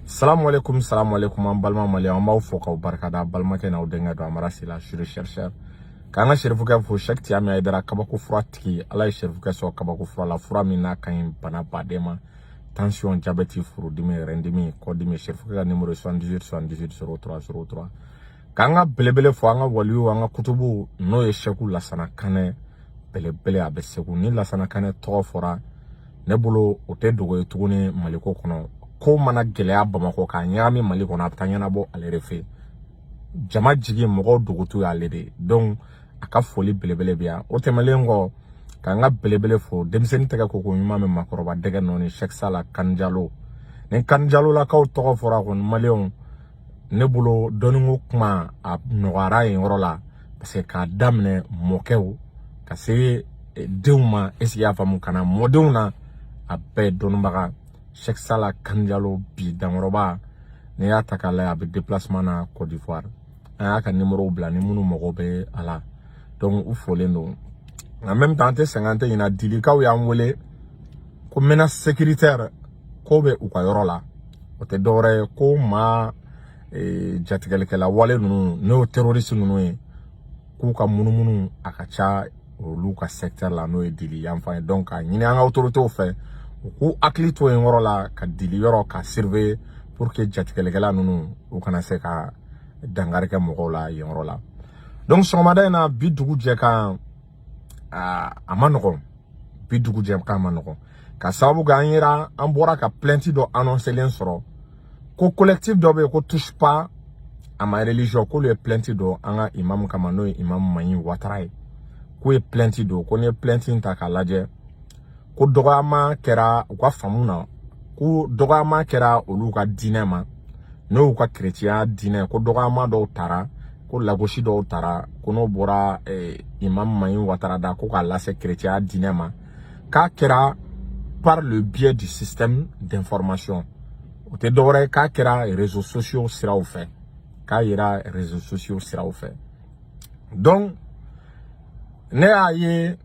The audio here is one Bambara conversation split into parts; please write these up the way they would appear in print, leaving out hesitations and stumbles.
Salamu alaikum, salamu alaikum, an balima maliyɛnw, an b'aw fo k'aw barikada. Balimakɛ n'aw denkɛ don Amara Sila, je chercheur. K'an ka serifukɛ fo, Cheikh Tiyami Hayidara, kabako fura tigi. Ala ye serifukɛ sɔn kabako fura la, fura min n'a ka ɲi bana baden ma: tension, diabète, furudimi, rɛndimi, kɔdimi. Serifukɛ ka numéro 78 78 03 03. K'an ka belebele fo, an ka waliyu, an ka kutubu, n'o ye Seku Lasana Kanɛ belebele. A bɛ Segu. Ni Lasana Kanɛ tɔgɔ fɔra, ne bolo o tɛ dogo ye tuguni Maliko kɔnɔ. Ko mana gɛlɛya Bamakɔ k'a ɲagami Mali kɔnɔ, a bɛ taa ɲɛnabɔ ale de fɛ. Jama jigi mɔgɔw dogotu y'ale de ye. Donc a ka foli belebele bɛ yan. O tɛmɛnen kɔ, k'an ka belebele fo, denmisɛnnin tɛgɛ ko ko ɲuman bɛ maakɔrɔba dɛgɛ nɔ, Cheikh Sala Kanjalo. Ni Kanjalolakaw tɔgɔ fɔra kɔni, maliyɛnw, ne bolo dɔnniko kuma a nɔgɔyara yen yɔrɔ la, parce que k'a daminɛ mɔkɛw ka se denw ma, est ce que i y'a faamu, ka na mɔdenw na, a bɛɛ dɔnnibaga Cheikh Sala Kanjalo. Bi dankɔrɔba, n'i y'a ta k'a lajɛ, a bɛ déplacement na Côte d'Ivoire. An y'a ka numéro bila ni minnu mago bɛ a la. Donc u folen don. En même temps, an tɛ sɛgɛn, an tɛ ɲina. Dilikaw y'an wele ko menace sécuritaire ko bɛ u ka yɔrɔ la. O tɛ dɔwɛrɛ ye ko maa jatigɛlikɛla wale ninnu, n'o terroriste ninnu ye, k'u ka munumunu a ka ca olu ka secteur la, n'o ye Dili yan fan ye. Donc k'a ɲini an ka autorités fɛ, u k'u hakili to yen yɔrɔ la, ka Dili yɔrɔ ka surveiller pour que jatigɛlikɛla ninnu u kana se ka dankari kɛ mɔgɔw la yen yɔrɔ la. Donc sɔgɔmada in na, bi dugu jɛ kan, a ma nɔgɔn. Bi dugu jɛ kan ma nɔgɔn, ka sababu kɛ an yera, an bɔra ka plainte dɔ annoncelen sɔrɔ ko collectif dɔ bɛ yen ko Touche pas à ma religion, k'olu ye plainte dɔ an ka imam kama, n'o ye imam Mahi Watara ye. K'o ye plainte don, ko n'i ye plainte in ta k'a lajɛ, ko dɔgɔyama kɛra u ka faamu na, ko dɔgɔyama kɛra olu ka diinɛ ma, n'o y'u ka kerecɛnya diinɛ, ko dɔgɔyama dɔw tara, ko lagosi dɔw tara, ko n'o bɔra imam Mahi Watara da, ko k'a lase kerecɛnya diinɛ ma, k'a kɛra par le biais du système d'information. O tɛ dɔwɛrɛ ye, k'a kɛra réseaux sociaux siraw fɛ, k'a yira réseaux sociaux siraw fɛ. Donc ne y'a ye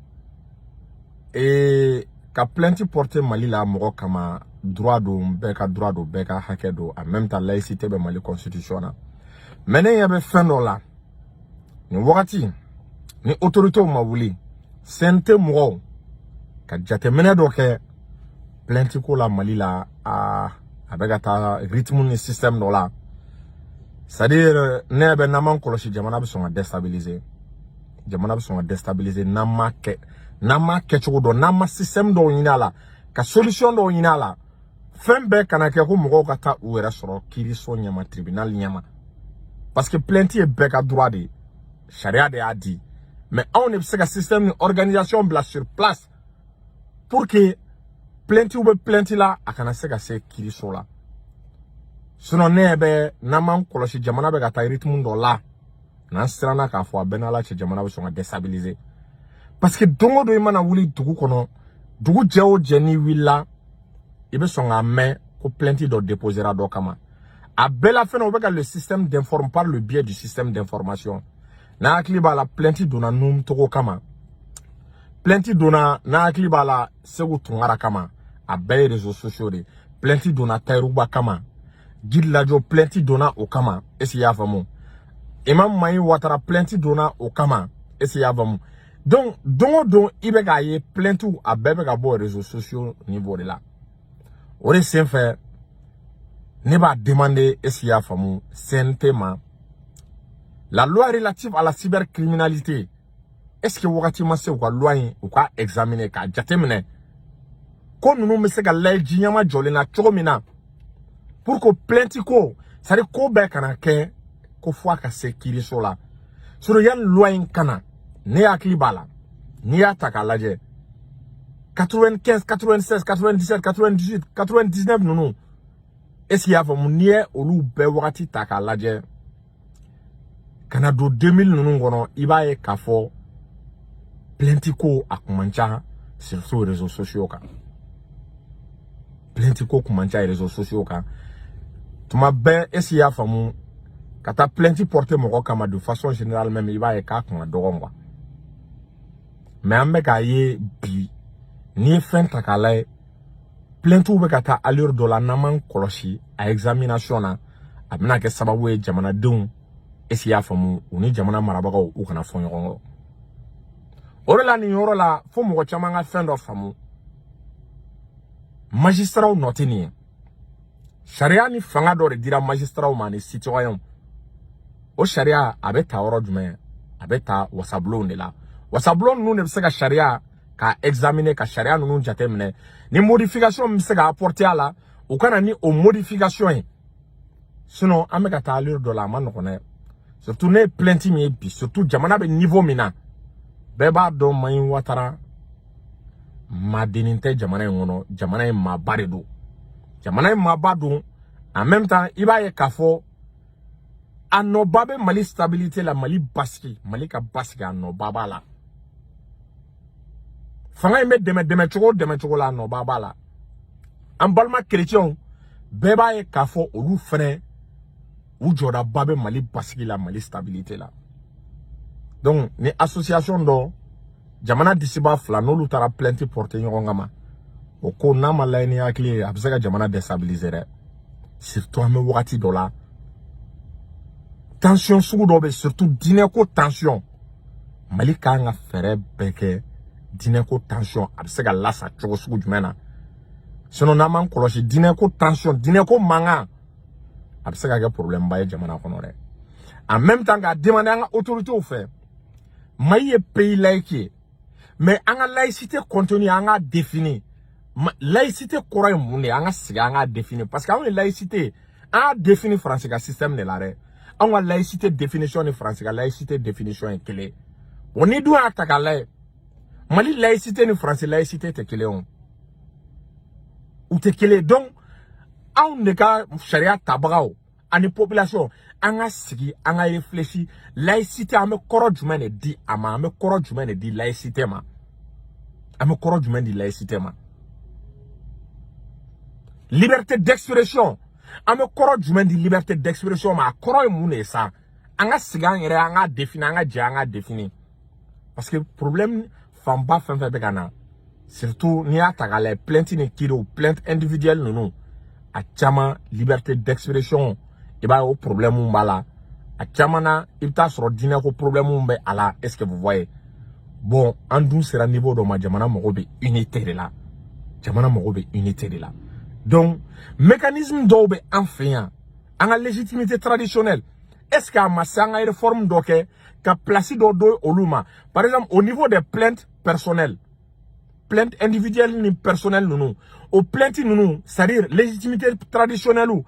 ka plainte porter Mali la mɔgɔ kama, droit don, bɛɛ ka droit don, bɛɛ ka hakɛ don. En même temps, laïcité bɛ Mali constitution na. Mais ne ɲɛ bɛ fɛn dɔ la nin wagati, ni autorités ma wuli, CNT mɔgɔw ka jateminɛ dɔ kɛ plainte ko la Mali la, a bɛ ka taa rythme ni système dɔ la. C'est à dire, ne bɛ n'an m'an kɔlɔsi, jamana bɛ sɔn ka déstabiliser, jamana bɛ sɔn ka déstabiliser n'an ma kɛ, n'an ma kɛcogo dɔn, n'an ma système dɔw ɲini a la, ka solution dɔw ɲini a la. Fɛn bɛɛ kana kɛ ko mɔgɔw ka taa u yɛrɛ sɔrɔ kiiriso ɲɛma, tribunal ɲɛma, parce que plainte ye bɛɛ ka droit de ye, sariya de y'a di. Mais anw de bɛ se ka système ni organisation bila sur place pour que plainte bɛ plainte la, a kana se ka se kiiriso la. Sinon ne bɛ n'an m'an kɔlɔsi, jamana bɛ ka taa rythme dɔ la, n'an siranna k'a fɔ, a bɛɛ n'Ala cɛ, jamana bɛ sɔn ka déstabiliser, parce que don o don i mana wuli dugu kɔnɔ, dugu jɛ o jɛ, n'i wulila, i bɛ sɔn k'a mɛn ko plainte dɔ déposera dɔ kama. A bɛɛ la fɛnɛ, o bɛ ka le système d'inform par le biais du système d'information. N'a hakili b'a la, plainte donna Num Togo kama, plainte donna, n'a hakili b'a la, Segu Tunkara kama, a bɛɛ ye réseaux sociaux de. Plainte donna Tayiruba kama, Jiri Lajɔ, plainte donna o kama. Est ce que i y'a faamu? Imam Mahi Watara, plainte donna o kama. Est ce que i y'a faamu? Donc don o don, i bɛ k'a ye, plainte a bɛɛ bɛ ka bɔ réseaux sociaux niveau de la. O de senfɛ, ne b'a demander, est ce que i y'a faamu, CNT ma, la loi relative à la cybercriminalité, est ce que wagati ma se u ka loi in u k'a examiner, k'a jateminɛ, ko ninnu bɛ se ka lajɛ ji ɲɛma jɔlen na cogo min na, pour que plainte ko, c'est à dire ko bɛɛ kana kɛ ko fo a ka se kiiriso la? Sinon yanni loi in kana, ne hakili b'a la, n'i y'a ta k'a lajɛ, 95, 96, 97, 98, 99 ninnu, est ce que i y'a faamu, n'i ye olu bɛɛ wagati ta k'a lajɛ ka na don 2000 ninnu kɔnɔ, i b'a ye k'a fɔ plainte ko a kun man ca, surtout réseaux sociaux kan. Plainte ko kun man ca réseaux sociaux kan tuma bɛɛ. Est ce que i y'a faamu, ka taa plainte porter mɔgɔ kama, de façon générale même, i b'a ye k'a kun ka dɔgɔn quoi. Mais an bɛ k'a ye bi, n'i ye fɛn ta k'a lajɛ, Plaintes bɛ ka taa allure dɔ la, n'an m'an kɔlɔsi a examination na, a bɛna kɛ sababu ye jamanadenw, est ce que i y'a faamu, u ni jamana marabagaw u kana fɔ ɲɔgɔn kɔ. O de la, nin yɔrɔ la, fo mɔgɔ caman ka fɛn dɔ faamu: magistraw nɔ tɛ nin ye. Sariya ni fanga dɔ de dira magistraw ma ani citoyenw. O sariya a bɛ ta yɔrɔ jumɛn? A bɛ ta wasabulonw de la. Wasabulon ninnu de bɛ se ka sariya ka examiner, ka sariya ninnu jateminɛ, ni modification min bɛ se ka apporter a la, u ka na ni o modification ye. Sinon an bɛ ka taa allure dɔ la, a ma nɔgɔn dɛ. Surtout ne ye plainte min ye bi, surtout jamana bɛ niveau min na, bɛɛ b'a dɔn Mayi Watara maadennin tɛ jamana in kɔnɔ. Jamana in maaba de don, jamana in maaba don. En même temps, i b'a ye k'a fɔ a nɔba bɛ Mali stabilité la, Mali basigi, Mali ka basigi, a nɔba b'a la. Fanga in bɛ dɛmɛ dɛmɛ cogo o dɛmɛ cogo la, a nɔba b'a la. An balima kerecɛnw, bɛɛ b'a ye k'a fɔ olu fɛnɛ u jɔdaba bɛ Mali basigi la, Mali stabilité la. Donc ni association dɔ, jamana disiba fila, n'olu taara plainte porter ɲɔgɔn kama, o ko n'a ma layɛ ni hakili ye, a bɛ se ka jamana déstabiliser dɛ. Surtout an bɛ wagati dɔ la, tension sugu dɔ bɛ, surtout diinɛko tension. Mali kan ka fɛɛrɛ bɛɛ kɛ diinɛko tension a bɛ se ka lasa cogo sugu jumɛn na. Sinon n'an m'an kɔlɔsi, diinɛko tension, diinɛko mankan, a bɛ se ka kɛ problème ba ye jamana kɔnɔ dɛ. En même temps, k'a demander an ka autorités fɛ, Mali ye pays laïque ye, mais an ka laïcité contenu, an k'a définir. Laïcité kɔrɔ ye mun de ye? An ka sigi, an k'a définir, parce que anw ye laïcité, an y'a définir Faransi ka système de la dɛ. Anw ka laïcité définition ni Faransi ka laïcité définition ye kelen. Bon, ni dun y'a ta k'a lajɛ, Mali laïcité ni Faransi laïcité tɛ kelen o, u tɛ kelen. Donc anw de ka sariya tabagaw ani population, an ka sigi, an ka réfléchir: laïcité, an bɛ kɔrɔ jumɛn de di a ma? An bɛ kɔrɔ jumɛn de di laïcité ma? An bɛ kɔrɔ jumɛn di laïcité ma? Liberté d'expression, an bɛ kɔrɔ jumɛn di liberté d'expression ma? A kɔrɔ ye mun de ye sa? An ka sigi an yɛrɛ, an k'a définir, an ka jɛ an k'a définir, parce que problème fanba fɛn fɛn bɛ ka na, surtout n'i y'a ta k'a lajɛ, plainte ni kiiriw, plainte individuelle ninnu, a caman liberté d'expression, i b'a ye o problème b'a la. A caman na, i bɛ taa sɔrɔ diinɛ ko problème bɛ a la. Est ce que vous voyez? Bon, an dun sera niveau dɔ ma, jamana mago bɛ unité de la, jamana mago bɛ unité de la. Donc mécanisme dɔw bɛ an fɛ yan, an ka légitimité traditionnelle, est ce que a ma se an ka réforme dɔ kɛ ka place dɔ don olu ma? Par exemple, au niveau des plaintes personnelles, plainte individuelle ni personnelle ninnu, o plainte ninnu, c'est à dire légitimité traditionnelle,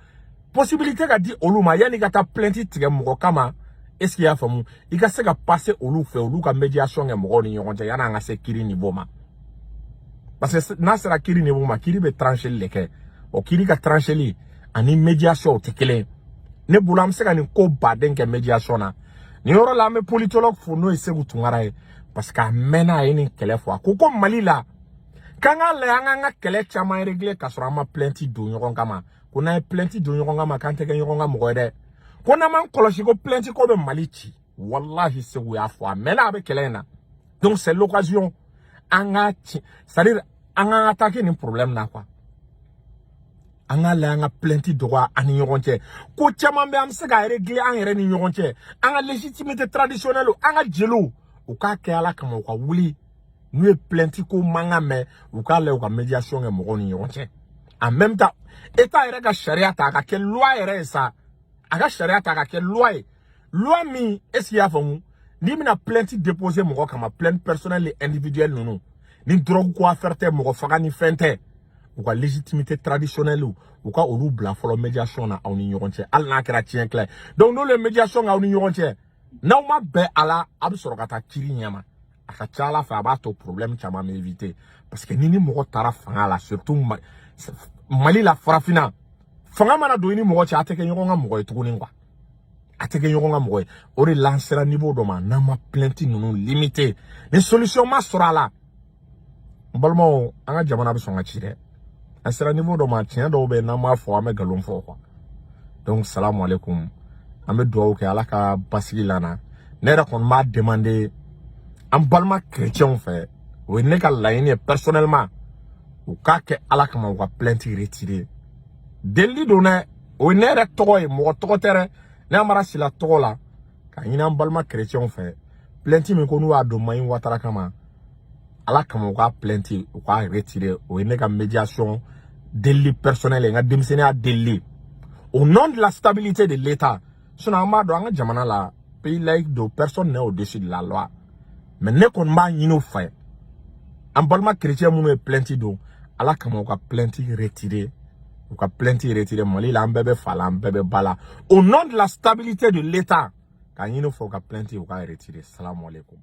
possibilité ka di olu ma yanni ka taa plainte tigɛ mɔgɔ kama. Est ce que i y'a faamu? I ka se ka passer olu fɛ, olu ka médiation kɛ mɔgɔw ni ɲɔgɔn cɛ yanni an ka se kiiri niveau ma, parce que n'a sera kiiri niveau ma, kiiri bɛ trancheli de kɛ. O kiiri ka trancheli ani médiation o tɛ kelen ye. Ne bolo, an bɛ se ka nin ko baden kɛ médiation na. Nin yɔrɔ la, an bɛ politologue fo, n'o ye Segu Tunkara ye, parce que a mɛnna, a ye nin kɛlɛ fɔ. A ko ko Mali la, k'an k'a lajɛ an k'an ka kɛlɛ caman régler k'a sɔrɔ an ma plainte don ɲɔgɔn kama. Ko n'an ye plainte don ɲɔgɔn kama, k'an tɛ kɛ ɲɔgɔn ka mɔgɔ ye dɛ. Ko n'an m'an kɔlɔsi, ko plainte ko bɛ Mali ci. Walahi, Segu y'a fɔ, a mɛnna, a bɛ kɛlɛ in na. Donc c'est l'occasion an ka ci, c'est à dire an k'an attaquer nin problème na quoi. An k'a lajɛ an ka plainte dɔgɔya an ni ɲɔgɔn cɛ. Ko caman bɛ, an bɛ se k'a régler an yɛrɛ ni ɲɔgɔn cɛ. An ka légitimité traditionnelle, an ka jeliw, u k'a kɛ Ala kama, u ka wuli n'u ye plainte ko mankan mɛn, u k'a lajɛ u ka médiation kɛ mɔgɔw ni ɲɔgɔn cɛ. En même temps, État yɛrɛ ka sariya ta, a ka kɛ loi yɛrɛ ye sa, a ka sariya ta, a ka kɛ loi ye, loi min, est ce que i y'a faamu, n'i bɛna plainte déposer mɔgɔ kama, plainte personnelle et individuelle ninnu, ni drogue ko affaire tɛ, mɔgɔ faga ni fɛn tɛ, u ka légitimité traditionnelle, u ka olu bila fɔlɔ médiation na aw ni ɲɔgɔn cɛ, hali n'a kɛra tiɲɛ tila ye. Donc n'olu ye médiation kɛ aw ni ɲɔgɔn cɛ, n'aw ma bɛn a la, a bɛ sɔrɔ ka taa kiiri ɲɛma. A ka ca Ala fɛ, a b'a to problème caman bɛ éviter, parce que ni ni mɔgɔ taara fanga la, surtout Mali la, farafinna, fanga mana don i ni mɔgɔ cɛ, a tɛ kɛ ɲɔgɔn ka mɔgɔ ye tuguni quoi, a tɛ kɛ ɲɔgɔn ka mɔgɔ ye. O de la, an sera niveau dɔ ma, n'an ma plainte ninnu limiter, ni solution ma sɔrɔ a la, n balimaw, an ka jamana bɛ sɔn ka ci dɛ. An sera niveau dɔ ma, tiɲɛ dɔw bɛ yen, n'an m'a fɔ, an bɛ nkalon fɔ quoi. Donc salamu aleykum, an bɛ dugawu kɛ Ala ka basigi lana. Ne yɛrɛ kɔni b'a demander an balima chrétiens fɛ, o ye ne ka laɲini ye personnellement. U k'a kɛ Ala kama, u ka plainte retirer. Delili don dɛ, o ye ne yɛrɛ tɔgɔ ye, mɔgɔ tɔgɔ tɛ dɛ. Ne Amara Sila tɔgɔ la, k'a ɲini an balima chrétienw fɛ, plainte min ko n'u y'a don Mahi Watara kama, Ala kama, u ka plainte, u k'a retirer. O ye ne ka médiation delili personnel ye, n ka denmisɛnninya delili, au nom de la stabilité de l'État. Sinon an b'a dɔn, an ka jamana la, pays laïque don, personne n'est au-dessus de la loi. Mais ne kɔni b'a ɲini u fɛ, an balima chrétien minnu ye plainte don, Ala kama, u ka plainte retirer, u ka plainte retirer. Mali la, an bɛɛ bɛ fa la, an bɛɛ bɛ ba la. Au nom de la stabilité de l'État, k'a ɲini u fɛ, u ka plainte, u k'a retirer. Salamu aleykum.